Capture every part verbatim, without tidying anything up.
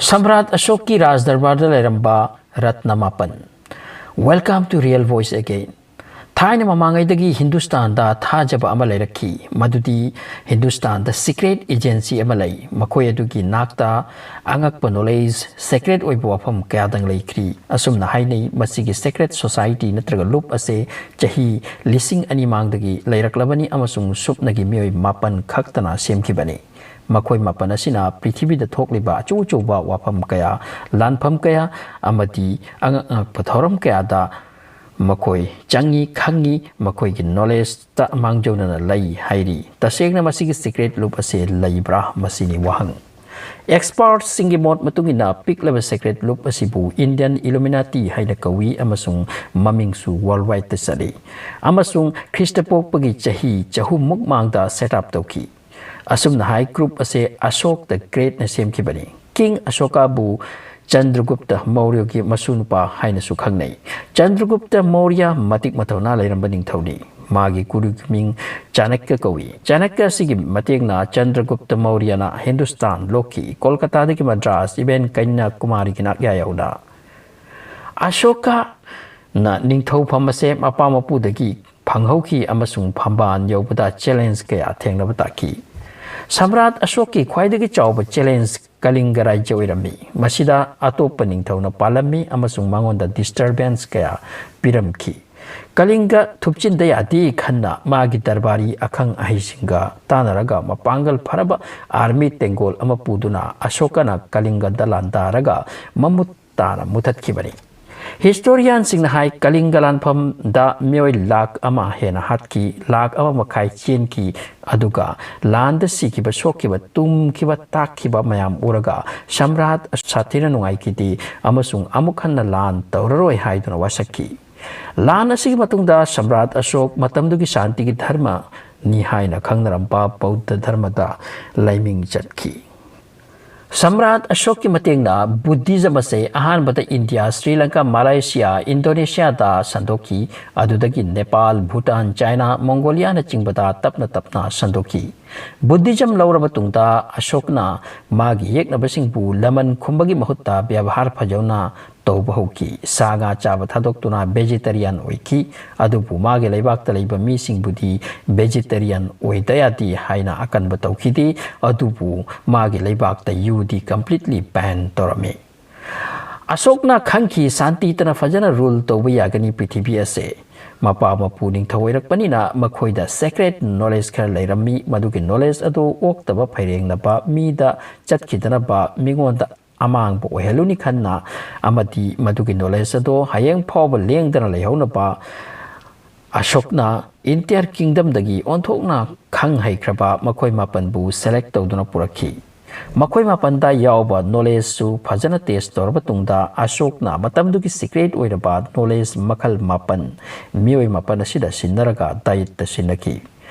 ꯁꯝꯔꯥꯠ ꯑꯁꯣꯛꯀꯤ ꯔꯥꯖ ꯗꯔꯕꯥꯔꯗ ꯂꯩꯔꯝꯕ ꯔꯠꯅ ꯃꯥꯄꯟ꯫ Welcome to Real Voice again. ꯊꯥꯏꯅ ꯃꯃꯥꯡꯉꯩꯗꯒꯤ ꯍꯤꯟꯗꯨꯁꯇꯥꯟꯗ ꯊꯥꯖꯕ ꯑꯃ ꯂꯩꯔꯛꯈꯤ, ꯃꯗꯨꯗꯤ ꯍꯤꯟꯗꯨꯁꯇꯥꯟꯗ secret agency ꯑꯃ ꯂꯩ, ꯃꯈꯣꯏ ꯑꯗꯨꯒꯤ ꯅꯥꯛꯇ ꯑꯉꯛꯄ knowledge, secret ꯑꯣꯏꯕ ꯋꯥꯐꯝ ꯀꯌꯥꯗꯪ ꯂꯩꯈ꯭ꯔꯤ꯫ ꯑꯁꯨꯝꯅ ꯍꯥꯏꯅꯩ, ꯃꯁꯤꯒꯤ secret society ꯅꯠꯇ꯭ꯔꯒ ꯂꯨꯞ ꯑꯁꯦ ꯆꯍꯤ ꯂꯤꯁꯤꯡ ꯑꯅꯤ ꯃꯥꯡꯗꯒꯤ ꯂꯩꯔꯛꯂꯕꯅꯤ ꯑꯃꯁꯨꯡ ꯁꯨꯞꯅꯒꯤ ꯃꯤꯑꯣꯏ ꯃꯥꯄꯟ ꯈꯛꯇꯅ ꯁꯦꯝꯈꯤꯕꯅꯤ꯫ ꯃꯈꯣꯏ ꯃꯥꯄꯟ ꯑꯁꯤꯅ ꯄ꯭ꯔꯤꯊꯤꯕꯤꯗ ꯊꯣꯛꯂꯤꯕ ꯑꯆꯧ ꯑꯆꯧꯕ ꯋꯥꯐꯝ ꯀꯌꯥ, ꯂꯥꯟꯐꯝ ꯀꯌꯥ ꯑꯃꯗꯤ ꯑꯉꯛ ꯑꯉꯛꯄ ꯊꯧꯔꯝ ꯀꯌꯥꯗ ꯃꯈꯣꯏ ꯆꯪꯉꯤ, ꯈꯪꯉꯤ, ꯃꯈꯣꯏꯒꯤ knowledgeꯇ ꯃꯥꯡꯖꯧꯅꯅ ꯂꯩ ꯍꯥꯏꯔꯤ꯫ ꯇꯁꯦꯡꯅ ꯃꯁꯤꯒꯤ secret ꯂꯨꯞ ꯑꯁꯤ ꯂꯩꯕ꯭ꯔꯥ? ꯃꯁꯤꯅꯤ ꯋꯥꯍꯪ꯫ Expertꯁꯤꯡꯒꯤ ꯃꯣꯠ ꯃꯇꯨꯡ ꯏꯟꯅ, ꯄꯤꯛꯂꯕ secret ꯂꯨꯞ ꯑꯁꯤꯕꯨ Indian Illuminati ꯍꯥꯏꯅ ꯀꯧꯏ ꯑꯃꯁꯨꯡ ꯃꯃꯤꯡꯁꯨ worldwideꯇ ꯆꯠꯂꯤ, ꯑꯃꯁꯨꯡ ꯈ꯭ꯔꯤꯁꯇ ꯄꯣꯛꯄꯒꯤ ꯆꯍꯤ ꯆꯍꯨꯝꯃꯨꯛ ꯃꯥꯡꯗ set up ꯇꯧꯈꯤ꯫ ꯑꯁꯨꯝꯅ ꯍꯥꯏ, group ꯑꯁꯦ Ashok the Greatꯅ ꯁꯦꯝꯈꯤꯕꯅꯤ꯫ King Ashokaꯕꯨ ꯆꯟꯗ꯭ꯔꯒꯨꯞꯇ ꯃꯧꯔꯌꯒꯤ ꯃꯁꯨ ꯅꯨꯄꯥ ꯍꯥꯏꯅꯁꯨ ꯈꯪꯅꯩ꯫ ꯆꯟꯗ꯭ꯔꯒꯨꯞꯇ ꯃꯧꯔꯌ ꯃꯇꯤꯛ ꯃꯊꯧꯅꯥ ꯂꯩꯔꯝꯕ ꯅꯤꯡꯊꯧꯅꯤ꯫ ꯃꯥꯒꯤ ꯒꯨꯔꯨꯒꯤ ꯃꯤꯡ ꯆꯥꯅꯛꯌ ꯀꯧꯏ꯫ ꯆꯥꯅꯛꯌ ꯑꯁꯤꯒꯤ ꯃꯇꯦꯡꯅ ꯆꯟꯗ꯭ꯔꯒꯨꯞꯇ ꯃꯧꯔꯌꯅ ꯍꯤꯟꯗꯨꯁꯇꯥꯟ ꯂꯣꯛꯈꯤ, ꯀꯣꯜꯀꯇꯥꯗꯒꯤ ꯃꯗ꯭ꯔꯥꯁ, even ꯀꯟꯌꯥꯀꯨꯃꯥꯔꯤꯒꯤ ꯅꯥꯛꯌꯥ ꯌꯧꯅ꯫ ꯑꯁꯣꯀꯥꯅ ꯅꯤꯡꯊꯧꯐꯝ ꯑꯁꯦ ꯃꯄꯥ ꯃꯄꯨꯗꯒꯤ ꯐꯪꯍꯧꯈꯤ ꯑꯃꯁꯨꯡ ꯐꯝꯕꯥꯜ ꯌꯧꯕꯗ challenge ꯀꯌꯥ ꯊꯦꯡꯅꯕ ꯇꯥꯈꯤ꯫ ꯁꯝꯔꯥꯠ ꯑꯁꯣꯛꯀꯤ ꯈ꯭ꯋꯥꯏꯗꯒꯤ ꯆꯥꯎꯕ challenge ꯀꯂꯤꯡꯒ ꯔꯥꯖ꯭ꯌ ꯑꯣꯏꯔꯝꯃꯤ꯫ ꯃꯁꯤꯗ ꯑꯇꯣꯞꯄ ꯅꯤꯡꯊꯧꯅ ꯄꯥꯜꯂꯝꯃꯤ ꯑꯃꯁꯨꯡ ꯃꯉꯣꯟꯗ disturbance ꯀꯌꯥ ꯄꯤꯔꯝꯈꯤ꯫ ꯀꯂꯤꯡꯒ ꯊꯨꯞꯆꯤꯟꯗ ꯌꯥꯗꯦ ꯈꯟꯅ ꯃꯥꯒꯤ ꯗꯔꯕꯥꯔꯤ ꯑꯈꯪ ꯑꯍꯩꯁꯤꯡꯒ ꯇꯥꯟꯅꯔꯒ ꯃꯄꯥꯡꯒꯜ ꯐꯔꯕ army ꯇꯦꯡꯒꯣꯜ ꯑꯃ ꯄꯨꯗꯨꯅ ꯑꯁꯣꯀꯥꯅ ꯀꯂꯤꯡꯒꯗ ꯂꯥꯟꯗꯥꯔꯒ ꯃꯃꯨꯠ ꯇꯥꯅ ꯃꯨꯊꯠꯈꯤꯕꯅꯤ꯫ Historianꯁꯤꯡꯅ ꯍꯥꯏ, ꯀꯂꯤꯡꯒ ꯂꯥꯟꯐꯝꯗ ꯃꯤꯑꯣꯏ ꯂꯥꯈ ꯑꯃ ꯍꯦꯟꯅ ꯍꯥꯠꯈꯤ, ꯂꯥꯈ ꯑꯃ ꯃꯈꯥꯏ ꯆꯦꯟꯈꯤ, ꯑꯗꯨꯒ ꯂꯥꯟꯗ ꯁꯤꯈꯤꯕ, ꯁꯣꯛꯈꯤꯕ, ꯇꯨꯝꯈꯤꯕ, ꯇꯥꯛꯈꯤꯕ ꯃꯌꯥꯝ ꯎꯔꯒ ꯁꯝꯔꯥꯠ ꯁꯥꯊꯤꯅ ꯅꯨꯡꯉꯥꯏꯈꯤꯗꯦ ꯑꯃꯁꯨꯡ ꯑꯃꯨꯛ ꯍꯟꯅ ꯂꯥꯟ ꯇꯧꯔꯔꯣꯏ ꯍꯥꯏꯗꯨꯅ ꯋꯥꯁꯛꯈꯤ꯫ ꯂꯥꯟ ꯑꯁꯤꯒꯤ ꯃꯇꯨꯡꯗ ꯁꯝꯔꯥꯠ ꯑꯁꯣꯛ ꯃꯇꯝꯗꯨꯒꯤ ꯁꯥꯟꯇꯤꯒꯤ ꯙꯔꯃꯅꯤ ꯍꯥꯏꯅ ꯈꯪꯅꯔꯝꯕ ꯕꯧꯗ꯭ꯙ ꯙꯔꯃꯗ ꯂꯥꯏꯃꯤꯡ ꯆꯠꯈꯤ꯫ ꯁꯝꯔꯥꯠ ꯑꯁꯣꯛꯀꯤ ꯃꯇꯦꯡꯅ ꯕꯨꯙꯤꯖꯝ ꯑꯁꯦ ꯑꯍꯥꯟꯕꯗ ꯏꯟꯗꯤꯌꯥ, ꯁ꯭ꯔꯤ ꯂꯪꯀꯥ, ꯃꯂꯥꯏꯁꯤꯌꯥ, ꯏꯟꯗꯣꯅꯦꯁꯤꯌꯥꯗ ꯁꯟꯗꯣꯛꯈꯤ꯫ ꯑꯗꯨꯗꯒꯤ ꯅꯦꯄꯥꯜ, ꯚꯨꯇꯥꯟ, ꯆꯥꯏꯅꯥ, ꯃꯣꯡꯒꯣꯂꯤꯌꯥꯅꯆꯤꯡꯕꯗ ꯇꯞꯅ ꯇꯞꯅ ꯁꯟꯗꯣꯛꯈꯤ꯫ ꯕꯨꯙꯤꯖꯝ ꯂꯧꯔꯕ ꯇꯨꯡꯗ ꯑꯁꯣꯛꯅ ꯃꯥꯒꯤ ꯌꯦꯛꯅꯕꯁꯤꯡꯕꯨ ꯂꯃꯟ ꯈꯨꯝꯕꯒꯤ ꯃꯍꯨꯠꯇ ꯕꯦꯕꯍꯥꯔ ꯐꯖꯅ ꯇꯧꯕ ꯍꯧꯈꯤ꯫ ꯁꯥ ꯉꯥ ꯆꯥꯕ ꯊꯥꯗꯣꯛꯇꯨꯅ ꯚꯦꯖꯤꯇꯦꯔꯤꯌꯥꯟ ꯑꯣꯏꯈꯤ꯫ ꯑꯗꯨꯕꯨ ꯃꯥꯒꯤ ꯂꯩꯕꯥꯛꯇ ꯂꯩꯕ ꯃꯤꯁꯤꯡꯕꯨꯗꯤ ꯚꯦꯖꯤꯇꯦꯔꯤꯌꯥꯟ ꯑꯣꯏꯗ ꯌꯥꯗꯦ ꯍꯥꯏꯅ ꯑꯀꯟꯕ ꯇꯧꯈꯤꯗꯦ꯫ ꯑꯗꯨꯕꯨ ꯃꯥꯒꯤ ꯂꯩꯕꯥꯛꯇ ꯌꯨꯗꯤ completely ban ꯇꯧꯔꯝꯃꯤ꯫ ꯑꯁꯣꯛꯅ ꯈꯪꯈꯤ, ꯁꯥꯟꯇꯤꯇꯅ ꯐꯖꯅ rule ꯇꯧꯕ ꯌꯥꯒꯅꯤ ꯄ꯭ꯔꯤꯊꯤꯕꯤ ꯑꯁꯦ꯫ ꯃꯄꯥ ꯃꯄꯨ ꯅꯤꯡꯊꯧ ꯑꯣꯏꯔꯛꯄꯅꯤꯅ ꯃꯈꯣꯏꯗ sacred knowledge ꯈꯔ ꯂꯩꯔꯝꯃꯤ꯫ ꯃꯗꯨꯒꯤ knowledge ꯑꯗꯨ ꯑꯣꯛꯇꯕ ꯐꯩꯔꯦꯡꯅꯕ, ꯃꯤꯗ ꯆꯠꯈꯤꯗꯅꯕ, ꯃꯤꯉꯣꯟꯗ ꯑꯃꯥꯡꯕ ꯑꯣꯏꯍꯜꯂꯨꯅꯤ ꯈꯟꯅ, ꯑꯃꯗꯤ ꯃꯗꯨꯒꯤ knowledge ꯑꯗꯣ ꯍꯌꯦꯡ ꯐꯥꯎꯕ ꯂꯦꯡꯗꯅ ꯂꯩꯍꯧꯅꯕ ꯑꯁꯣꯛꯅ entire kingdomꯗꯒꯤ ꯑꯣꯟꯊꯣꯛꯅ ꯈꯪ ꯍꯩꯈ꯭ꯔꯕ ꯃꯈꯣꯏ ꯃꯥꯄꯟꯕꯨ select ꯇꯧꯗꯨꯅ ꯄꯨꯔꯛꯈꯤ꯫ ꯃꯈꯣꯏ ꯃꯥꯄꯟꯗ ꯌꯥꯎꯕ knowledgeꯁꯨ ꯐꯖꯅ test ꯇꯧꯔꯕ ꯇꯨꯡꯗ ꯑꯁꯣꯛꯅ ꯃꯇꯝꯗꯨꯒꯤ secret ꯑꯣꯏꯔꯕ knowledge ꯃꯈꯜ ꯃꯥꯄꯟ ꯃꯤꯑꯣꯏ ꯃꯥꯄꯟ ꯑꯁꯤꯗ ꯁꯤꯟꯅꯔꯒ dietꯇ ꯁꯤꯟꯅꯈꯤ꯫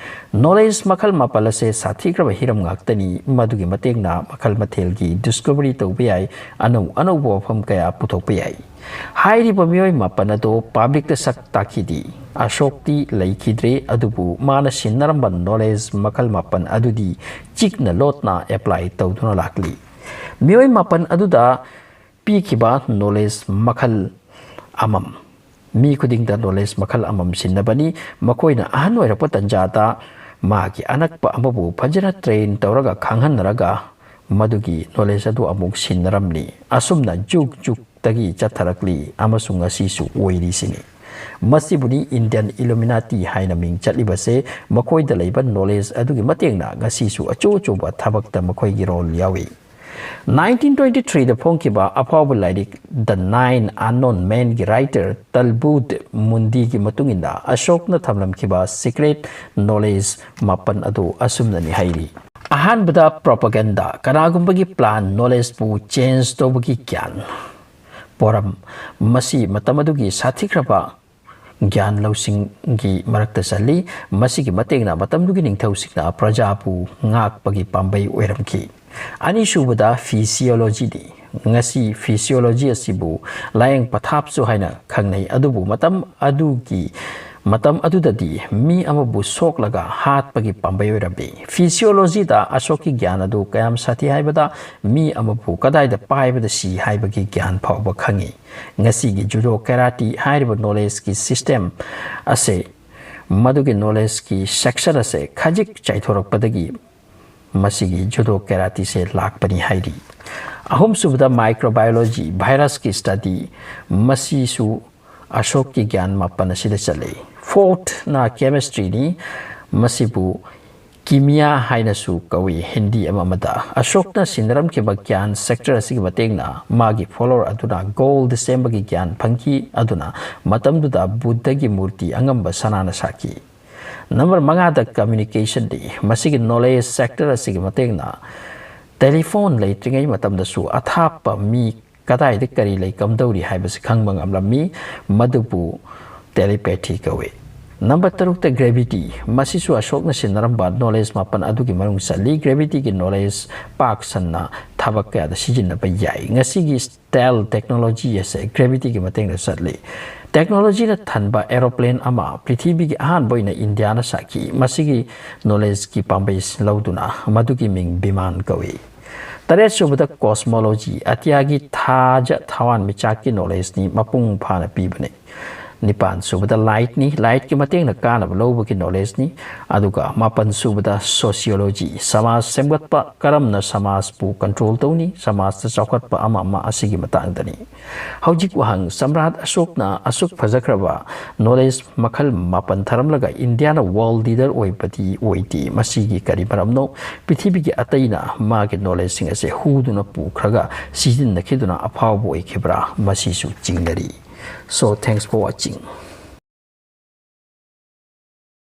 Knowledge ꯃꯈꯜ ꯃꯥꯄꯜ ꯑꯁꯦ ꯁꯥꯊꯤꯈ꯭ꯔꯕ ꯍꯤꯔꯝ ꯉꯥꯛꯇꯅꯤ꯫ ꯃꯗꯨꯒꯤ ꯃꯇꯦꯡꯅ ꯃꯈꯜ ꯃꯊꯦꯜꯒꯤ discovery ꯇꯧꯕ ꯌꯥꯏ, ꯑꯅꯧ ꯑꯅꯧꯕ ꯋꯥꯐꯝ ꯀꯌꯥ ꯄꯨꯊꯣꯛꯄ ꯌꯥꯏ꯫ ꯍꯥꯏꯔꯤꯕ ꯃꯤꯑꯣꯏ ꯃꯥꯄꯟ ꯑꯗꯣ publicꯇ ꯁꯛ ꯇꯥꯛꯈꯤꯗꯦ꯫ ꯑꯁꯣꯛꯇꯤ ꯂꯩꯈꯤꯗ꯭ꯔꯦ, ꯑꯗꯨꯕꯨ ꯃꯥꯅ ꯁꯤꯟꯅꯔꯝꯕ knowledge ꯃꯈꯜ ꯃꯥꯄꯟ ꯑꯗꯨꯗꯤ ꯆꯤꯛꯅ ꯂꯣꯠꯅ apply ꯇꯧꯗꯨꯅ ꯂꯥꯛꯂꯤ꯫ ꯃꯤꯑꯣꯏ ꯃꯥꯄꯟ ꯑꯗꯨꯗ ꯄꯤꯈꯤꯕ knowledge ꯃꯈꯜ ꯑꯃꯝ꯫ ꯃꯤ ꯈꯨꯗꯤꯡꯗ knowledge ꯃꯈꯜ ꯑꯃꯝ ꯁꯤꯟꯅꯕꯅꯤ꯫ ꯃꯈꯣꯏꯅ ꯑꯍꯟ ꯑꯣꯏꯔꯛꯄ ꯇꯟꯖꯥꯗ ꯃꯥꯒꯤ ꯑꯅꯛꯄ ꯑꯃꯕꯨ ꯐꯖꯅ train ꯇꯧꯔꯒ ꯈꯪꯍꯟꯅꯔꯒ ꯃꯗꯨꯒꯤ knowledge ꯑꯗꯨ ꯑꯃꯨꯛ ꯁꯤꯟꯅꯔꯝꯂꯤ꯫ ꯑꯁꯨꯝꯅ ꯖꯨꯛ ꯖꯨꯛꯇꯒꯤ ꯆꯠꯊꯔꯛꯂꯤ ꯑꯃꯁꯨꯡ ꯉꯁꯤꯁꯨ ꯑꯣꯏꯔꯤꯁꯤꯅꯤ꯫ ꯃꯁꯤꯕꯨꯅꯤ Indian Illuminati ꯍꯥꯏꯅ ꯃꯤꯡ ꯆꯠꯂꯤꯕꯁꯦ꯫ ꯃꯈꯣꯏꯗ ꯂꯩꯕ knowledge ꯑꯗꯨꯒꯤ ꯃꯇꯦꯡꯅ ꯉꯁꯤꯁꯨ ꯑꯆꯧ ꯑꯆꯧꯕ ꯊꯕꯛꯇ ꯃꯈꯣꯏꯒꯤ role ꯌꯥꯎꯏ꯫ Nineteen twenty threeꯗ ꯐꯣꯡꯈꯤꯕ ꯑꯐꯥꯎꯕ ꯂꯥꯏꯔꯤꯛ The Nine Unknown Menꯒꯤ writer ꯇꯜꯕꯨꯗ ꯃꯨꯟꯗꯤꯒꯤ ꯃꯇꯨꯡ ꯏꯟꯅ ꯑꯁꯣꯛꯅ ꯊꯝꯂꯝꯈꯤꯕ secret knowledge ꯃꯥꯄꯟ ꯑꯗꯨ ꯑꯁꯨꯝꯅꯅꯤ ꯍꯥꯏꯔꯤ꯫ ꯑꯍꯥꯟꯕꯗ, propaganda, ꯀꯅꯥꯒꯨꯝꯕꯒꯤ plan, knowledgeꯄꯨ change ꯇꯧꯕꯒꯤ ꯒ꯭ꯌꯥꯟ꯫ ꯄꯣꯔꯝ, ꯃꯁꯤ ꯃꯇꯝ ꯑꯗꯨꯒꯤ ꯁꯥꯊꯤꯈ꯭ꯔꯕ ꯒ꯭ꯌꯥꯟ ꯂꯧꯁꯤꯡꯒꯤ ꯃꯔꯛꯇ ꯆꯜꯂꯤ꯫ ꯃꯁꯤꯒꯤ ꯃꯇꯦꯡꯅ ꯃꯇꯝꯗꯨꯒꯤ ꯅꯤꯡꯊꯧꯁꯤꯡꯅ ꯄ꯭ꯔꯖꯥꯕꯨ ꯉꯥꯛꯄꯒꯤ ꯄꯥꯝꯕꯩ ꯑꯣꯏꯔꯝꯈꯤ꯫ ꯑꯅꯤꯁꯨꯕꯗ physiologyꯅꯤ꯫ ꯉꯁꯤ physiology ꯑꯁꯤꯕꯨ ꯂꯥꯏꯌꯦꯡ ꯄꯊꯥꯞꯁꯨ ꯍꯥꯏꯅ ꯈꯪꯅꯩ, ꯑꯗꯨꯕꯨ ꯃꯇꯝ ꯑꯗꯨꯒꯤ ꯃꯇꯝ ꯑꯗꯨꯗꯗꯤ ꯃꯤ ꯑꯃꯕꯨ ꯁꯣꯛꯂꯒ ꯍꯥꯠꯄꯒꯤ ꯄꯥꯝꯕꯩ ꯑꯣꯏꯔꯝꯃꯤ꯫ Physiologyꯗ ꯑꯁꯣꯛꯀꯤ ꯒ꯭ꯌꯥꯟ ꯑꯗꯨ ꯀꯌꯥꯝ ꯁꯥꯊꯤ ꯍꯥꯏꯕꯗ, ꯃꯤ ꯑꯃꯕꯨ ꯀꯗꯥꯏꯗ ꯄꯥꯏꯕꯗ ꯁꯤ ꯍꯥꯏꯕꯒꯤ ꯒ꯭ꯌꯥꯟ ꯐꯥꯎꯕ ꯈꯪꯉꯤ꯫ ꯉꯁꯤꯒꯤ judo karate ꯍꯥꯏꯔꯤꯕ knowledgeꯀꯤ system ꯑꯁꯦ, ꯃꯗꯨꯒꯤ knowledgeꯀꯤ section ꯑꯁꯦ ꯈꯖꯤꯛ ꯆꯥꯏꯊꯣꯔꯛꯄꯗꯒꯤ ꯃꯁꯤꯒꯤ judo karateꯁꯦ ꯂꯥꯛꯄꯅꯤ ꯍꯥꯏꯔꯤ꯫ ꯑꯍꯨꯝꯁꯨꯕꯗ microbiology, virusꯀꯤ study, ꯃꯁꯤꯁꯨ ꯑꯁꯣꯛꯀꯤ ꯒ꯭ꯌꯥꯟ ꯃꯥꯄꯟ ꯑꯁꯤꯗ ꯆꯜꯂꯤ꯫ Fourthꯅ chemistryꯅꯤ, ꯃꯁꯤꯕꯨ ꯀꯤꯃꯤꯌꯥ ꯍꯥꯏꯅꯁꯨ ꯀꯧꯏ ꯍꯤꯟꯗꯤ ꯑꯃ ꯑꯃꯗ꯫ ꯑꯁꯣꯛꯅ ꯁꯤꯟꯅꯔꯝꯈꯤꯕ ꯒ꯭ꯌꯥꯟ sector ꯑꯁꯤꯒꯤ ꯃꯇꯦꯡꯅ ꯃꯥꯒꯤ follower ꯑꯗꯨꯅ gold ꯁꯦꯝꯕꯒꯤ ꯒ꯭ꯌꯥꯟ ꯐꯪꯈꯤ, ꯑꯗꯨꯅ ꯃꯇꯝꯗꯨꯗ ꯕꯨꯗ꯭ꯙꯒꯤ ꯃꯨꯔꯇꯤ ꯑꯉꯝꯕ ꯁꯅꯥꯅ ꯁꯥꯈꯤ꯫ Number ꯃꯉꯥꯗ communicationꯅꯤ꯫ ꯃꯁꯤꯒꯤ knowledge sector ꯑꯁꯤꯒꯤ ꯃꯇꯦꯡꯅ telephone ꯂꯩꯇ꯭ꯔꯤꯉꯩ ꯃꯇꯝꯗꯁꯨ ꯑꯊꯥꯞꯄ ꯃꯤ ꯀꯗꯥꯏꯗ ꯀꯔꯤ ꯂꯩ ꯀꯝꯗꯧꯔꯤ ꯍꯥꯏꯕꯁꯤ ꯈꯪꯕ ꯉꯝꯂꯝꯃꯤ, ꯃꯗꯨꯕꯨ telepathy ꯀꯧꯏ꯫ Number ꯇꯔꯨꯛꯇ gravity, ꯃꯁꯤꯁꯨ ꯑꯁꯣꯛꯅ ꯁꯤꯟꯅꯔꯝꯕ knowledge ꯃꯥꯄꯟ ꯑꯗꯨꯒꯤ ꯃꯅꯨꯡ ꯆꯜꯂꯤ꯫ Gravityꯒꯤ knowledge ꯄꯥꯛ ꯁꯟꯅ ꯊꯕꯛ ꯀꯌꯥꯗ ꯁꯤꯖꯤꯟꯅꯕ ꯌꯥꯏ꯫ ꯉꯁꯤꯒꯤ stealth technology ꯑꯁꯦ gravityꯒꯤ ꯃꯇꯦꯡꯗ ꯆꯠꯂꯤ꯫ Technologyꯅ ꯊꯟꯕ aeroplane ꯑꯃ ꯄ꯭ꯔꯤꯊꯤꯕꯤꯒꯤ ꯑꯍꯥꯟꯕ ꯑꯣꯏꯅ ꯏꯟꯗꯤꯌꯥꯅ ꯁꯥꯈꯤ꯫ ꯃꯁꯤꯒꯤ knowledgeꯀꯤ ꯄꯥꯝꯕꯩ ꯂꯧꯗꯨꯅ ꯃꯗꯨꯒꯤ ꯃꯤꯡ ꯕꯤꯃꯥꯟ ꯀꯧꯏ꯫ ꯇꯔꯦꯠꯁꯨꯕꯗ cosmology, ꯑꯇꯤꯌꯥꯒꯤ ꯊꯥꯖ ꯊꯋꯥꯟꯃꯤꯆꯥꯛꯀꯤ knowledgeꯅꯤ, ꯃꯄꯨꯡ ꯐꯥꯅ ꯄꯤꯕꯅꯤ꯫ ꯅꯤꯄꯥꯟꯁꯨꯕꯗ lightꯅꯤ, lightꯀꯤ ꯃꯇꯦꯡꯅ ꯀꯥꯟꯅꯕ ꯂꯧꯕꯒꯤ knowledgeꯅꯤ꯫ ꯑꯗꯨꯒ ꯃꯥꯄꯟꯁꯨꯕꯗ sociology, ꯁꯃꯥꯖ ꯁꯦꯝꯒꯠꯄ, ꯀꯔꯝꯅ ꯁꯃꯥꯖꯄꯨ control ꯇꯧꯅꯤ, ꯁꯃꯥꯖꯇ ꯆꯥꯎꯈꯠꯄ ꯑꯃ ꯑꯃ ꯑꯁꯤꯒꯤ ꯃꯇꯥꯡꯗꯅꯤ꯫ ꯍꯧꯖꯤꯛ ꯋꯥꯍꯪ, ꯁꯝꯔꯥꯠ ꯑꯁꯣꯛꯅ ꯑꯁꯨꯛ ꯐꯖꯈ꯭ꯔꯕ knowledge ꯃꯈꯜ ꯃꯥꯄꯟ ꯊꯔꯝꯂꯒ ꯏꯟꯗꯤꯌꯥꯅ world leader ꯑꯣꯏꯕꯗꯤ ꯑꯣꯏꯗꯦ, ꯃꯁꯤꯒꯤ ꯀꯔꯤ ꯃꯔꯝꯅꯣ? ꯄ꯭ꯔꯤꯊꯤꯕꯤꯒꯤ ꯑꯇꯩꯅ ꯃꯥꯒꯤ knowledgeꯁꯤꯡ ꯑꯁꯦ ꯍꯨꯗꯨꯅ ꯄꯨꯈ꯭ꯔꯒ ꯁꯤꯖꯤꯟꯅꯈꯤꯗꯨꯅ ꯑꯐꯥꯎꯕ ꯑꯣꯏꯈꯤꯕ꯭ꯔꯥ? ꯃꯁꯤꯁꯨ ꯆꯤꯡꯅꯔꯤ꯫ So, thanks for watching.